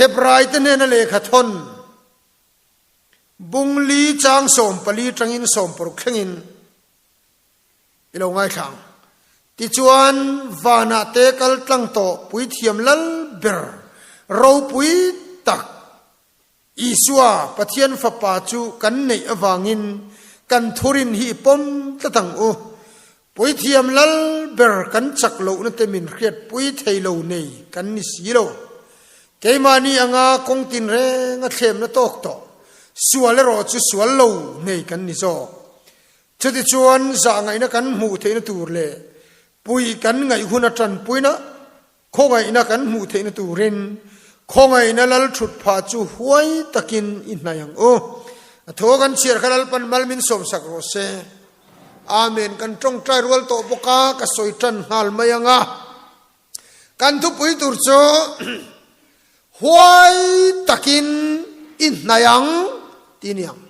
Hebraite hnena lehkha thawn bung li chang 14 tangin 16 thlengin i lo ngaithla ang. Tichuan, vanah te kal tlang tawh puithiam lal ber ropui tak Isua, Pathian Fapa chu kan neih avangin kan thurin hi i pawm tlat ang u. Puithiam lal ber kan chak lohna te min hriatpui thei lo nei kan ni si lo. Keimahni anga kawng tinreng a thlemna tawk tawh, sual erawh chu sual lo nei kan ni zawk. Chutichuan zahngaihna kan hmuh theihna tur leh pui kan ngaih hun a tanpuina Khawngaihna kan hmuh theihna turin khawngaihna lal thut phah chu huai takin i hnaih ang u. A thaw kan chhiar kha Lalpan mal min sawmsak rawh se. Amen. Kan tawngtai rual tawh bawk a, ka sawi tan nghal mai ang a. Kan thupui tur chu huai takin i hnaih ang tih a ni ang.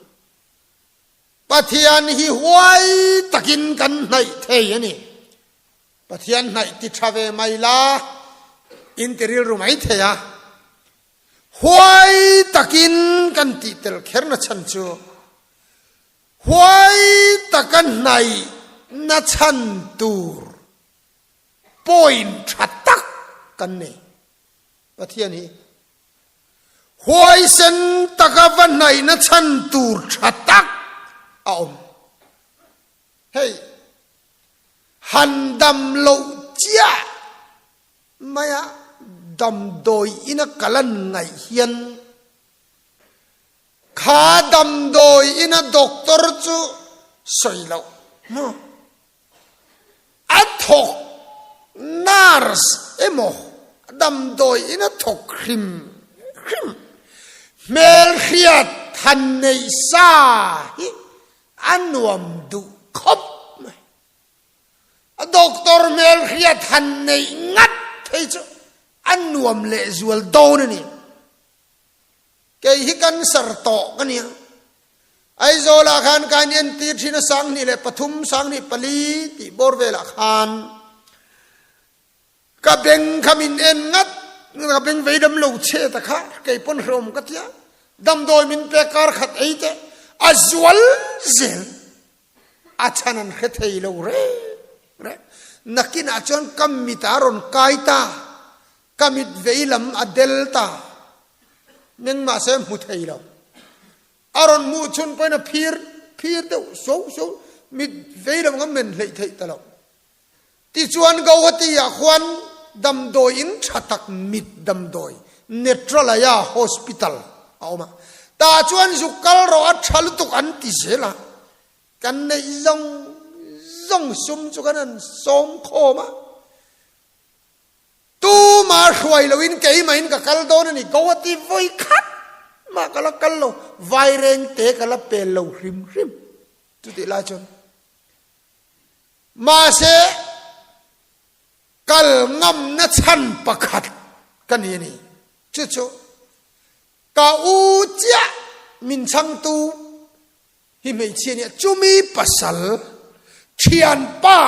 Pathian hi huai takin kan hnaih thei a ni. Pathian hnaih ti tha ve mai la, in ti rilru mai thei a. Huai takin kan tih tel kher na chhan chu huai taka hnaih na chhan tur point tha tak kan nei. Pathian hi huaisen taka va hnaih na chhan tur tha tak a awm. Hei, han dam loh chiah maia damdawi ina ka lan ngaih hian kha damdawi ina doctor chu sawi loh maw? A thawk nurse emaw damdawi ina thawk hrim hrim hmelhriat han neih sa hi A nuam duh khawp mai. A doctor hmel hriat han neih ngat phei chu a nuam leh zual dawn a ni. Kei hi cancer tawh ka nia. Aizawlah khan ka in entir thin a 2003, 2004 tih bawr velah khan ka beng kha min en ngat, ka beng vei dam lo chhe ta kha kei pawn hreawm ka tia, damdawi min pek kar khat ei te a zual zel, a chhan an hre thei lo reng reng. Nakinah chuan ka mit a rawn kai ta, ka mit vei lam a del ta, meng mahse hmu thei lo. A rawn hmuh chhun pawhin a phir phir deuh so so, mit vei lam kha men hleih theih ta lo. Tichuan Gauhati-ah khuan damdawi in tha tak mit damdawi Netralaya Hospital a awm a. Tah chuan zuk kal rawh a tha lutuk an ti zel a. Kan neih zawng zawng sum chu kan han sawm khawm a. Tuma hruai loin keimahin ka kal dawn a ni. Gauhati vawi khat mah ka la kal lo, vairengte ka la pel lo hrim hrim. Chutih lai chuan Mahse, kal ngamna chhan pakhat ka ni a ni. Chu chu ka u chiah min chhangtu hi hmeichhia nia, chumi pasal thianpa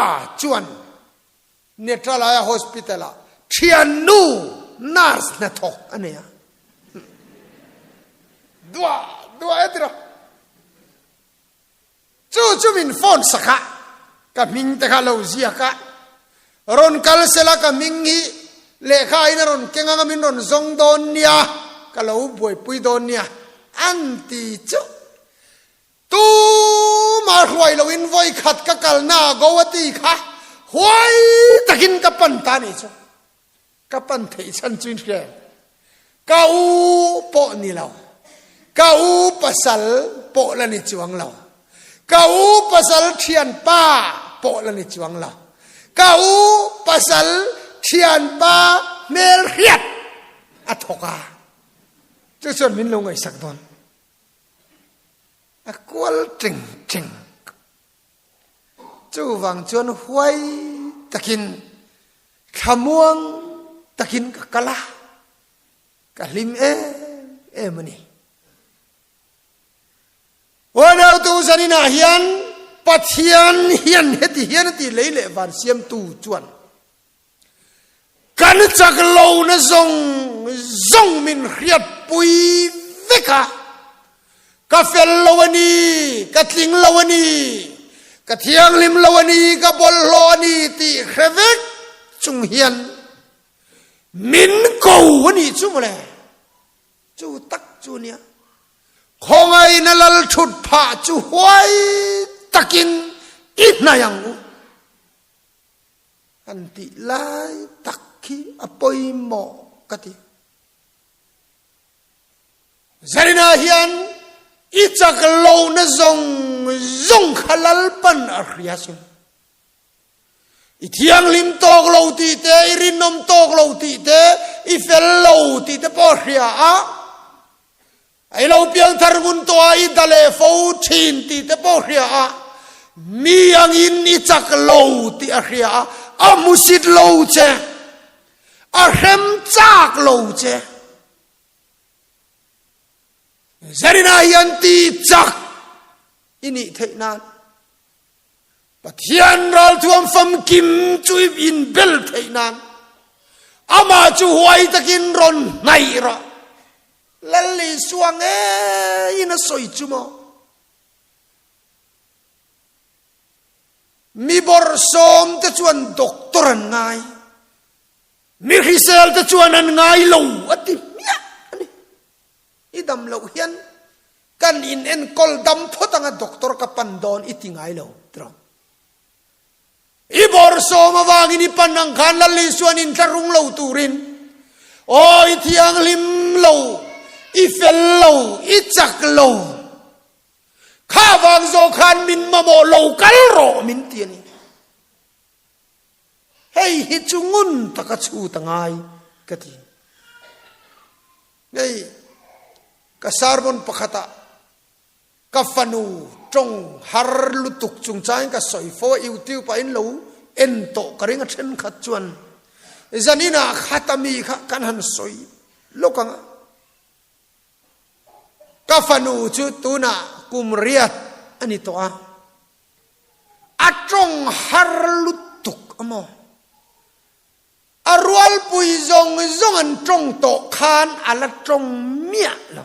chuan Netralaya Hospital ah thiannu nurse hnathawk a nei a. Duah duah e tiraw. Chu chu min phone sak a, ka hming te kha lo ziak a, rawn kal sela ka hming hi lehkha in a rawn keng anga min rawn zawng dawn nia, ka lo buaipui dawn nia an ti chu. Tuma hruai loin vawi khat ka kalna a go a ti kha huai takin ka pan ta ni chu. Ka pan theih chhan chu in hria em? Ka u pawh ni lo, ka u pasal pawh la ni chuang lo, ka u pasal thianpa pawh la ni chuang lo, ka u pasal thianpa hmel hriat a thawk a, chu chuan min lo ngaihsak dawn. A kual teng teng. Chuvang chuan huai takin thlamuang takin ka kal a, ka hlim em em a ni. Unautu zaninah hian Pathian hian heti hian a ti lei leh van siamtu chuan kan chak lohna zawng zawng min hriatpui vek a, ka fel lo a ni, ka tling lo a ni, ka thianghlim lo a ni, ka bawlhhlawh a ni tih hre vek chung hian min ko a nih chu mawle. Chu tak chu nia. Khawngaihna lal thut phah chu huai takin i hnaih ang u. Han tih lai tak khi a pawimawh ka ti. Zarina hian i chak lohna zawng zawng kha Lalpan a hria sin. I thianghlim tawk lo tih te, i rinawm tawk lo tih te, i fel lo tih te pawh a hria a. I lo piangthar ngun tawh a, i da leh fo thin tih te pawh a hria a. Mi angin i chak lo tih a hria a, a hmusit lo che, a hrem chak lo che. Zarina hian ti chak i nih theih nan Pathian ralthuam famkim chu i inbel theih nan amah chu huai takin rawn hnaih rawh. Lal Isua ngeiin a sawi chu maw? Mi bawrhsawm te chuan doctor an ngai, mi hrisel te chuan an ngai lo a ti hmiah a ni. I dam loh hian kan in enkawl dam phawt anga doctor ka pan dawn i ti ngai lo tiraw. I bawrhsawm avangin i pan ang khan Lal Isuan in tlarung lo turin aw i thianghlim lo, i fel lo, i chak lo. Kha vang zawh khan min mamawh lo kal rawh min ti a ni. Hei hi chu ngun taka chhut a ngai ka ti. Hei ka sermon pakhatah ka fanu tawng har lutuk chungchangin ka sawi fo a, YouTube ah in lo en tawh ka ring a thenkhat chuan zaninah khat a mi kha kan han sawi lawk ang a. Ka fanu chu tunah kum riat a ni tawh a, a tawng har lutuk a maw? A rualpui zawng zawng an tawng tawh khan a la tawng miah lo.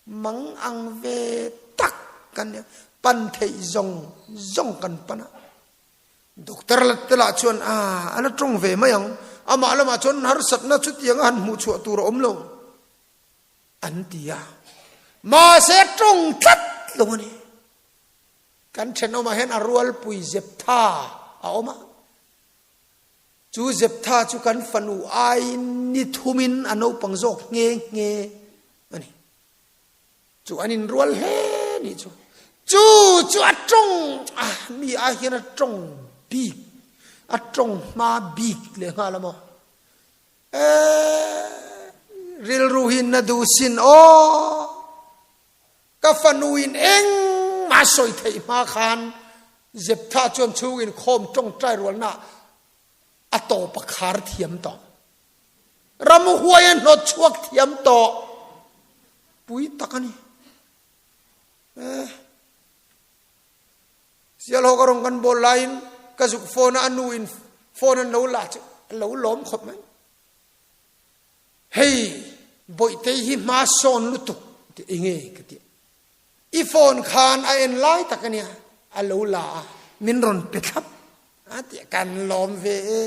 Mang ang ve tak kan nia, pan theih zawng zawng kan pan a. Doctor la te lah chuan a a la tawng ve mai ang, amah lamah chuan harsatna chutianga han hmuh chhuah tur a awm lo an ti a. Mahse tawng tlat lo a ni. Kan thenawmah hian a rualpui Zeptha a awm a. Chu Zeptha chu kan fanu ai ni thumin a naupang zawk nghe nghe a ni. Chu an inrual hle nih chu. Chu chu a tawng a, mi ai hian a tawng bik, a tawng hma bik leh nghal a maw? Eeh, rilru hi na duh sin aw. Ka fanu in engmah sawi theih hma khan Zeptha chuan chhung inkhawm tawngtai rualna a tawp a khar thiam tawh. Ramhuai a hnawt chhuak thiam tawh. Pui tak a ni. Eh. Sialhawk a rawn kan bawl laiin ka zuk phone a a nu in phone an lo la chu a lo lawm khawp mai. Hei Bawihtei hi hma sawn lutuk ti enge ka ti. I phone khan a en lai tak ania a lo la a min rawn pe thlap a ti kan lawm ve e.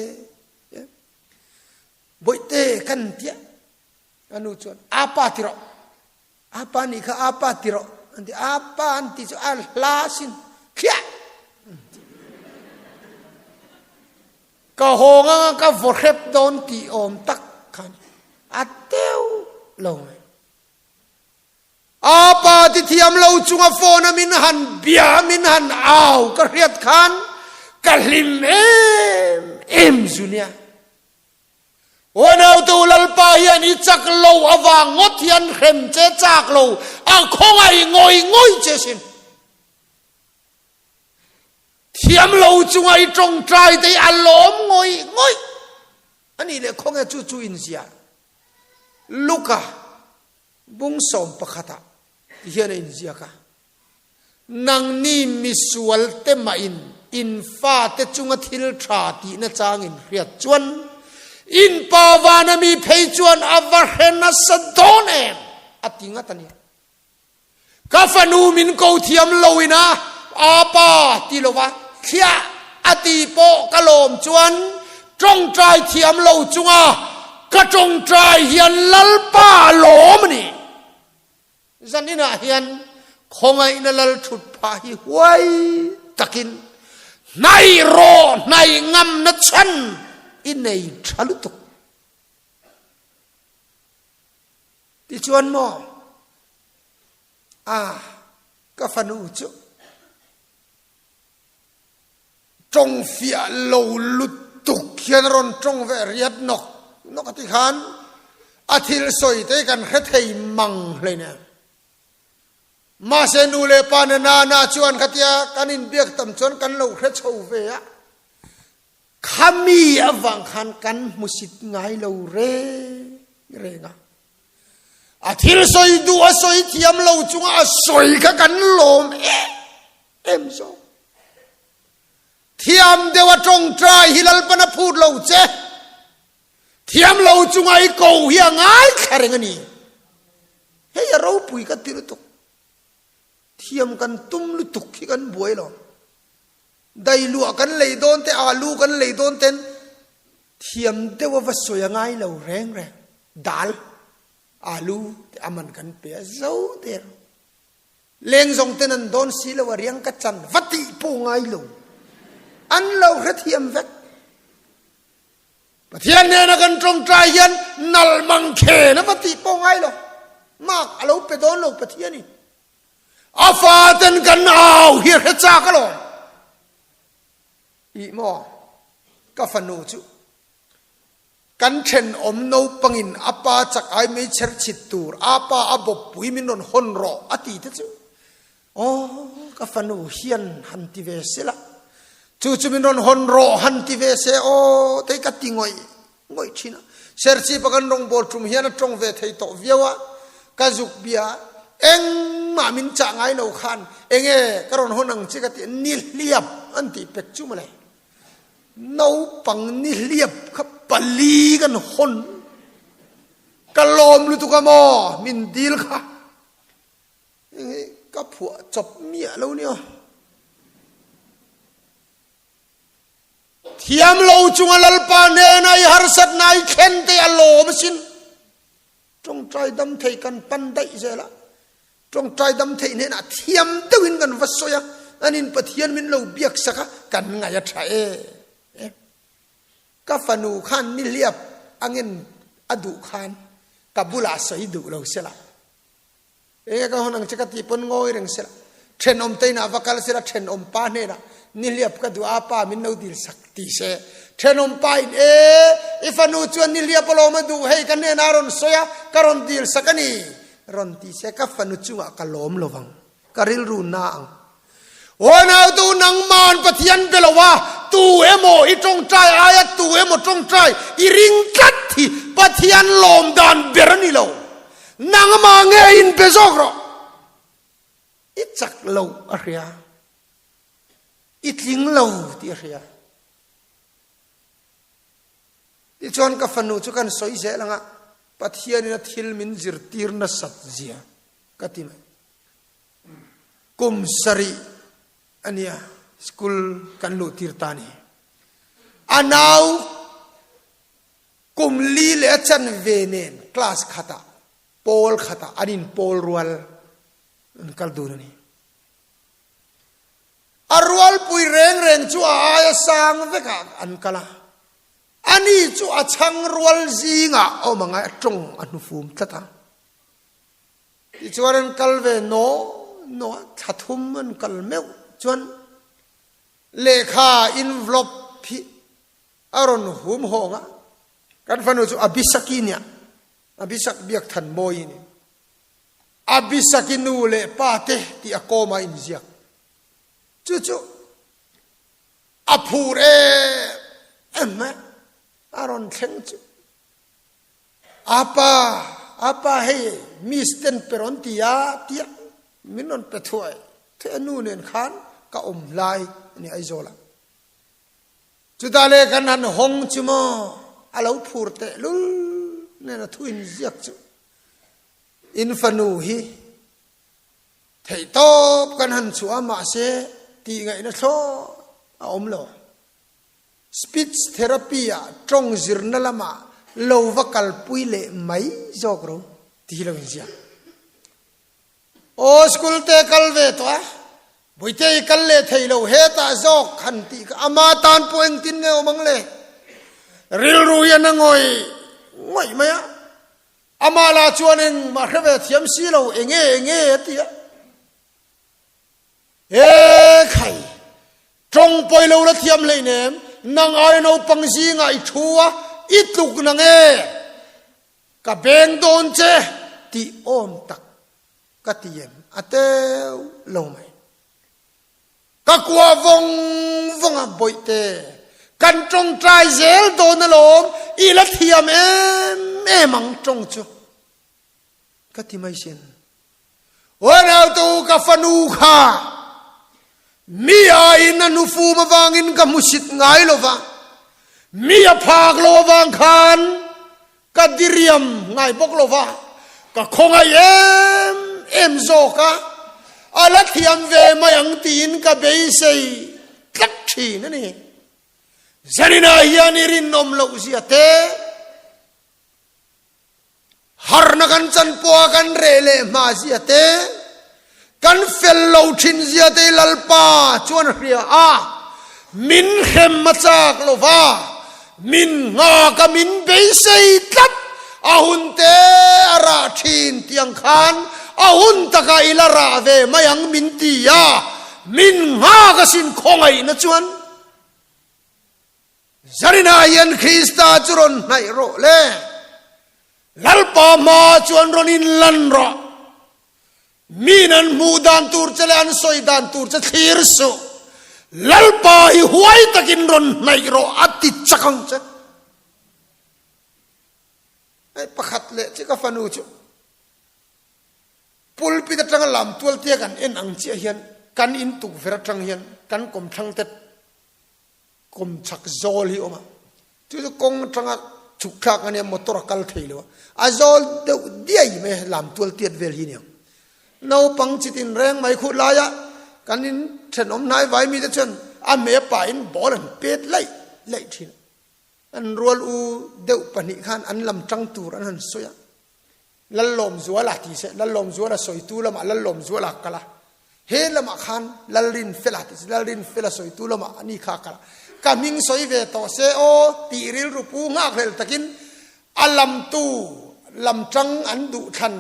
Bawihte kan tia a nu chuan apa ti rawh apa nih kha apa ti rawh an ti apa an ti chu a hla sin thliah Ka hawng anga ka vaw hrep dawn tih awm tak khan a teuh lo mai. A pa ti thiam lo chunga phone a min han bia min han au ka hriat khan ka hlim em em zu nia. Unautu Lalpa hian i chak lo avang ngawt hian hrem che chak lo a khawngaih ngawih ngawih che sin. Thiam lo chunga i tawngtai te hi a lawm ngawih ngawih a nih leh khawnge chu chu inziah Luka bung sawm pakhatah ti hian a inziak a, Nangni misual te mahin in fate chunga thil tha tihna chang in hriat chuan. In Pa vana mi phei chuan a va hre nasa dawn em? a ti ngat a ni. Ka fanu min ko thiam lo ina apa ti lova thliah a ti pawh ka lawm chuan tawngtai thiam lo chunga ka tawngtai hian Lalpa a lawm a ni. Zaninah hian khawngaihna lal thut phah hi huai takin hnaih rawh hnaih ngamna chhan i nei tha lutuk. Tichuan maw a ka fanu chu tawng fiah lo lutuk hian a rawn tawng ve riat nawk nawk a ti khan a thil sawi te kan hre thei mang hleinem. Mahse nu leh pa na nana chuan khatia kan inbiak tam chuan kan lo hre chho ve a. Khami avang khan kan hmusit ngai lo reng reng a. A thil sawi duh a sawi thiam lo chunga a sawi kha kan lawm em em zawk. Thiam deuh a tawngtai hi Lalpan a phut lo che. Thiam lo chunga i ko hi a ngaithla reng a ni. Hei a ropui ka ti lutuk. Thiam kan tum lutuk hi kan buai lo. Dailuah kan lei dawn te, alu kan lei dawn ten thiam deuh a va sawi a ngai lo reng reng. Dal, alu te a man kan pe a zo der. Leng zawng ten an dawn si lo a riang ka chan va tih pawh ngai lo. An lo hrethiam vek. Pathian nena kan tawngtai hian nal mang khen a va tih pawh ngai lo. Mark a lo pe dawn lo Pathian in. A faten kan au hi a hre chak alawm. Ih maw, ka fanu chu kan thenawm naupangin a pa chak ai meichher chhit tur a pa a bawppui min rawn hawn rawh a ti te chu aw ka fanu hian han ti ve sela chu chu min rawn hawn rawh han ti ve se aw te ka ti ngawih ngawih thin a. Serchhip a kan rawngbâwl ṭum hian a ṭawng ve thei tawh viau a, ka zuk bia engmah min chah ngai lo khan enge ka rawn hawn ang che ka ti a, nihliap an tih pek chu mawle. Naupang nihliap kha pali kan hawn. Ka lawm lutuk a maw min dil kha. Enge ka phuah chawp miah lo nia. Thiam lo chunga Lalpa hnena i harsatna i thlen te a lawm asin. Tawngtai dam thei kan pan daih zel a. Tawngtai dam theih hnenah thiam deuhin kan va sawi a, anin Pathian min lo biak sak a, kan ngaih a tha e. Ka fanu khan nihliap angin a duh khan ka bulah sawi duh lo sela. Enge ka hawn ang che ka tih pawn ngawi reng sela, thenawm te inah va kal sela, thenawm pa hnenah nihliap ka duh a, pa min lo dil sak ti se. Thenawm pa in e, i fanu chuan nihliap alawm a duh hei ka hnenah a rawn sawi a, ka rawn dil sak a ni rawn ti se, ka fanu chungah ka lawm lo vang, ka rilru na ang. Aw nautu nangman Pathian be lo a, tu emaw i tawngtai aia tu emaw tawngtai i ring tlat hi Pathian lawm dan ber a ni lo. Nangmah nge in be zawk rawh. I chak lo a hria, i tling lo tih a hria. Tichuan ka fanu chu kan sawi zel ang a, Pathianin a thil min zirtir nasat zia ka ti mai. Kum sarih a nia school kan luh tir ta ni. A nau kum li leh a chan ve nen class khatah pawl khatah an in pawl rual an kal dun a ni. A rualpui reng reng chu a aia sang vekah an kal a. Ani chu a chhang rual zingah a awm angai a tawng a hnufum tlat a. Tichuan an kal ve naw naw a, thla thum an kal meuh chuan lehkha envelope hi a rawn hum hawng a, kan fanu chu Abisaki nia, Abisak Biakthanmawi ni, Abisaki nu leh pa te tih a kawm a inziak, chu chu a phur em em mai a, a rawn thleng chu. Apa, apa hei miss ten pe rawn ti a tia min rawn pe thuai thuai a nu nen khan ka awm lai a ni Aizawl ah. Chutah le kan han hawng chu maw? a lo phur teh lul nen a thu in ziak chu in fanu hi theih tawp kan han chhuah a mahse tih ngaihna thlawt a awm lo. Speech therapy ah tawng zirna lamah lo va kalpui leh mai zawk ro ti hi lo inziak. Aw school te kal ve tawh a, Bawihte i kal leh thei lo hetah zawk han tih kha ama tan pawh engtin nge awm ang le? Rilru hian a ngawih ngawih mai a, amah lah chuan engmah hre ve thiam si lo enge enge a ti a. He khai, tawng pawi lo la thiam hleinem, nang aia naupang zingah i thu a, i tluk nang e. Ka beng dawn che tih awm tak ka ti em a teu lo mai. Ka kua vawng vawng a bawihte kan tawngtai zel dawn alawm i la thiam em em ang tawng chu ka ti mai sin. Uanautu ka fanu kha mi aiin a nufum avangin ka hmusit ngai lo va, mi a phak lo avang khan ka diriam ngai bawk lo va, ka khawngaih em em zawk a, a la thiam ve mai ang tiin ka beisei tlat thin a ni. Zaninah hian i rinawm loh zia te. Harna kan chan pawha kan reh leh hma zia te, kan fel lo thin zia te hi Lalpa chuan a hria a, min hrem a chak lo va, min nghak a min beisei tlat, a hun te a rah thin tih ang khan a hun takah i la rah ve mai ang min ti a, min nghak asin khawngaihna chuan. Zarinah hian Krista chu rawn hnaih rawh le, Lalpa hma chuan rawn inlan rawh. Miin an hmuh dan tur che leh an sawi dan tur che thlir suh. Lalpa hi huai takin rawn hnaih rawh a ti chak ang che. Hei pakhat leh che ka fanu chu pulpit atanga lam tualtia kan en ang chiah hian kan in tukverh atang hian kan kawmthlang te Kum chak zawl hi awm a, chu chu kawng atanga chhuk thlak ania motor a kal thei lo a, a zawl deuh diai mai a lam tual tiat vel hi aniang. Naupang chi tin reng mai khut laia kan in thenawm hnai vai mite chuan a hmeh a pahin ball an pet laih laih thin a. An rual u deuh pahnih khan an lam tang tur an han sawi a. Lallawmzuala ti seh, Lallawmzuala sawitu lamah Lallawmzuala a kal a, he lamah khan Lalrinfela ti seh, Lalrinfela sawitu lamah ani kha a kal a, ka hming sawi ve tawh se aw tih rilru pu nghakhlel takin a lamtu lamtang an duh thlan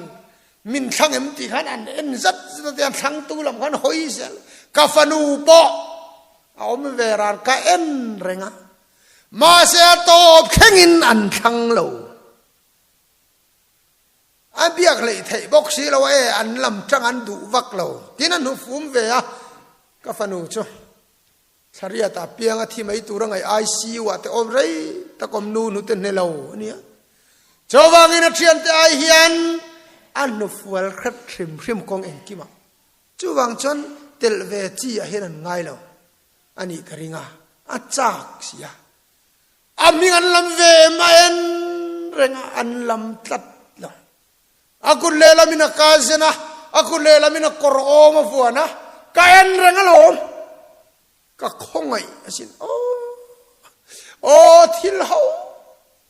min thlang em tih khan an en zat zat a, tiang thlangtu lam khan hawi zel ka fanu pawh a awm ve ran ka en reng a, mahse a tawp thlengin an thlang lo. A biak hleih theih bawk si lo e, an lam tang an duh vak lo. Tin a hnufum ve a, ka fanu chu Thlariata pianga thi mai tur a ngaih ICU ah te awm rei tak awm nu hnute hne lo a nia. Chuvangin a thiante ai hian a hnufual hret hrim hrim kawng engkim ah. Chuvang chuan telh ve chi ah hian an ngai lo a nih ka ring a, a chak si a. A hming an lam ve em a en reng a, an lam tlat lo. A kut lehlamin a ka zen a, a kut lehlamin a kawr awm a vuan a, ka en reng alawm. Ka khawngaih asin aw, aw thil ho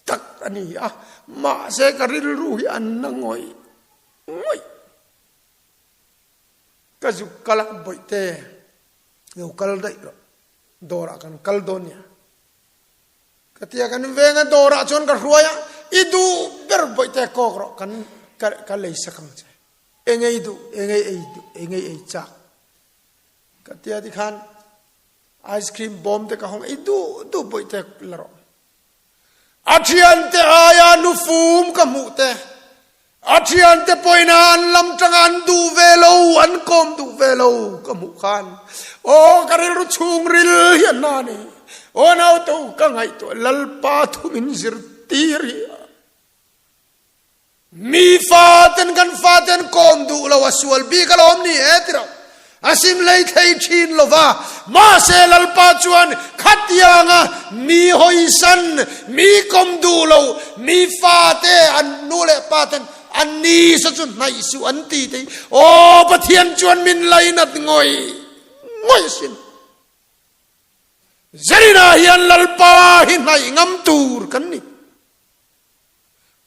tak a ni a, mahse ka rilru hi an na ngawih ngawih. Ka zuk kal a, Bawihte, lo kal daih rawh, dawrah kan kal dawn nia. Ka tia kan veng a dawrah chuan ka hruai a, i duh ber bawihte kawk rawh kan ka lei sak ang che. Eng ei duh, eng ei ei duh, eng ei ei chak. Ka tia tikhan ice cream bawm te ka hawng i duh duh bawihte la rawh. A thiante aia nufum ka hmuh te, a thiante pawhin an lam tanga an duh ve lo, an kawm duh ve lo ka hmuh khan aw ka rilru chhungril hi a na ni. Aw naute u ka ngaihtuah Lalpa thu min zirtir hi a. Mi faten kan faten kawm duh lo a sual bik alawm ni e ti rauh. A sim hlei thei thin lo va, mahse Lalpa chuan khatianga mi hawisan, mi kawm duh lo, mi fate an nu leh pa ten an ni sa chu hnaih suh an ti te hi, aw Pathian chuan min lainat ngawih ngawih asin. Zerina hian Lalpa hi hnaih ngam tur kan ni.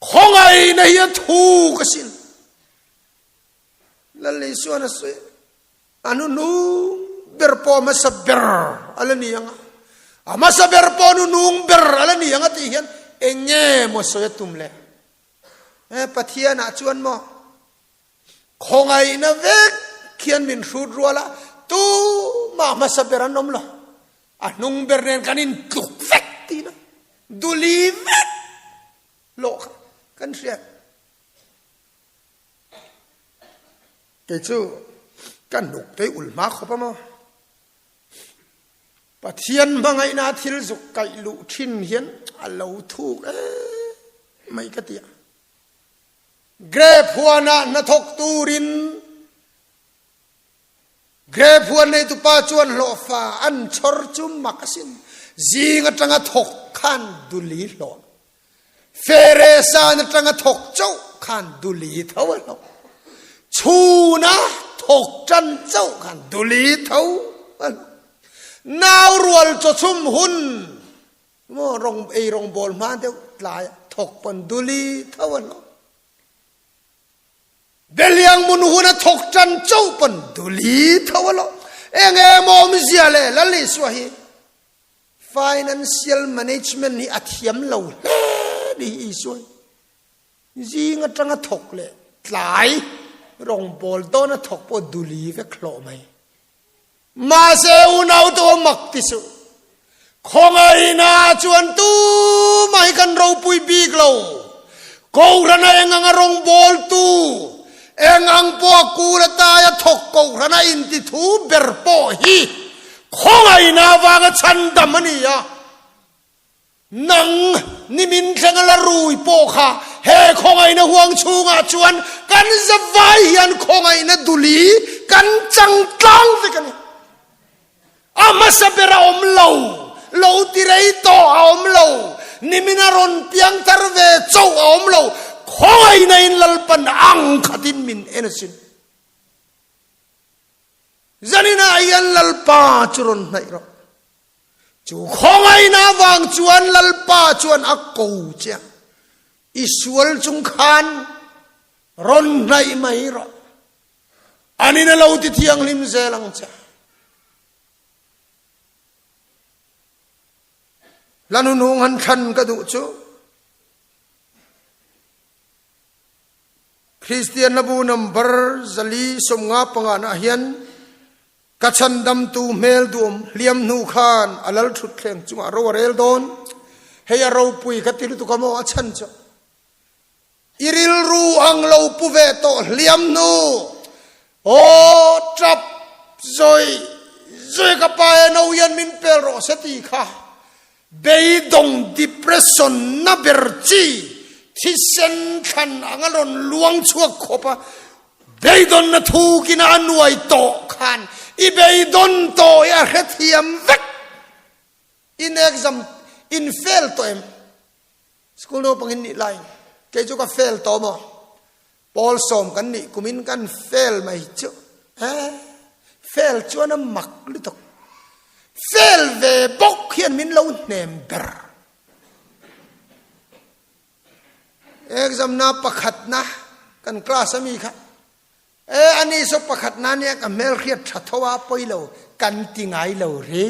Khawngaihna hi a thuk asin. Lal Isuan a sawi, a hnuhnung ber pawh a hmasa ber a la ni ang a, a hmasa ber pawh a hnuhnung ber a la ni ang a tih hian eng nge maw sawi a tum le? He Pathianah chuan maw Khawngaihna vek hian min hrut rual a, tumah hmasa ber an awm lo. A hnung ber nen kan intluk vek tihna, duli vek lawh kha kan hria. Kei chu ka hnuk te ul hma khawp a maw? Pathian hmangaihna thil zuk kaih luh thin hian a lo thuk em mai ka ti a. Grape huanah hnathawk turin Grape huan neitupa chuan hlawhfa an chhawr chu mak asin. Zing atanga thawk khan duli hlawh. Fere san atanga thawk chauh khan duli tho a hlawh. Chhuna thawk tan chauh khan duli tho a hlawh. Nau rual chawchhum hun Maw rawng ei rawngbawl hma deuh tlai a thawk pawn duli tho a hlawh. Beliang mun hun a thawk tan chauh pawn duli tho a hlawh. Eng emaw awmzia le Lal Isua hi financial management hi a thiam lo hle ni hi Isua hi. Zing atanga thawk leh tlai rawngbawl dawn a thawk pawh duli vek hlawh mai. Mahse unau tu a mak ti suh. Khawngaihna chuan tumah hi kan ropui bik lo. Kohhrana eng anga rawngbawltu, eng ang pawh a kul ataia thawk kohhrana intithu ber pawh hi khawngaihna avanga chhandam a ni a. Nang nimin thlenga la rui pawh kha he khawngaihna huang chhungah chuan kan zavai hian khawngaihna duli kan chang tlang vek a ni. A hmasa ber a awm lo, lo ti rei tawh a awm lo, nimin a rawn piang thar ve chauh a awm lo, khawngaihna in Lalpan ang khatin min en asin. Zaninah hian Lalpa chu rawn hnaih rawh. Chu khawngaihna avang chuan Lalpa chuan a ko che a, i sual chung khan rawn hnaih mai rawh. Anin a lo ti thianghlim zel ang che. Hla hnuhnung han thlan ka duh chu Kristian hlabu number 455 nah hian Ka chhandamtu hmel duam hliam hnu khan a lal thutthleng chungah ro a rel dawn. Hei a ropui ka ti lutuk a maw a chhan chu. I rilru ang lo pu ve tawh hliam hnu. Aw tap zawi zawi ka pa e no hian min pel rawh se ti kha. Beidawng depression na ber chi thisen thlan anga rawn luang chhuak khawp a beidawnna thukin a nuai tawh khan i beidawn tawh hi a hrethiam vek. In exam in fail tawh em? School naupang in nih laiin kei chu ka fail tawh maw? Pawl sawm kan nih kumin kan fail mai chu he fail chuan a mak lutuk. Fail ve bawk hian min lo hnem ber. Exam na pakhatna kan class ami kha e ani saw pakhatna nia ka hmel hriat tha tho a pawi lo kan ti ngai lo re.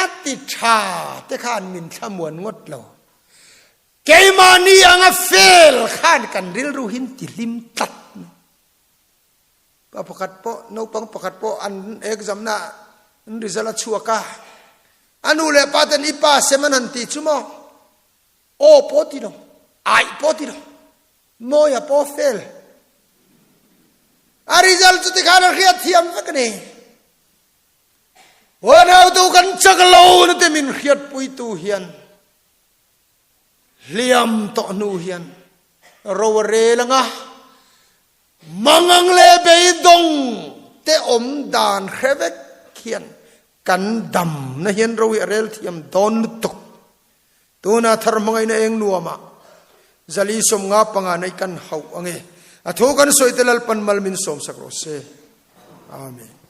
A ti tha te khan min thlamuan ngawt lo. Keimahni anga fel khan kan rilru hin ti hlim tlat mai. Pa pakhat pawh, naupang pakhat pawh an exam na an result a chhuak a, a nu leh pa ten i pa sem an han ti chu maw, aw pawh ti lo, aih pawh ti lo, mawia pawh fel. A result chu tikhan a hriat thiam vek a ni. Huan hotu kan chak lo na te min hriatpuitu hian Hliam tawh hnu hian ro a rel ang a, mangang leh beidawng te awm dan hre vek hian kan damna hian ro hi a rel thiam dawn lutuk. Tuna thar hmangaihna eng nuamah zali 55 nei kan hauh ange. A thu kan sawi te Lalpan mal min sawmsak rawh se. Amen.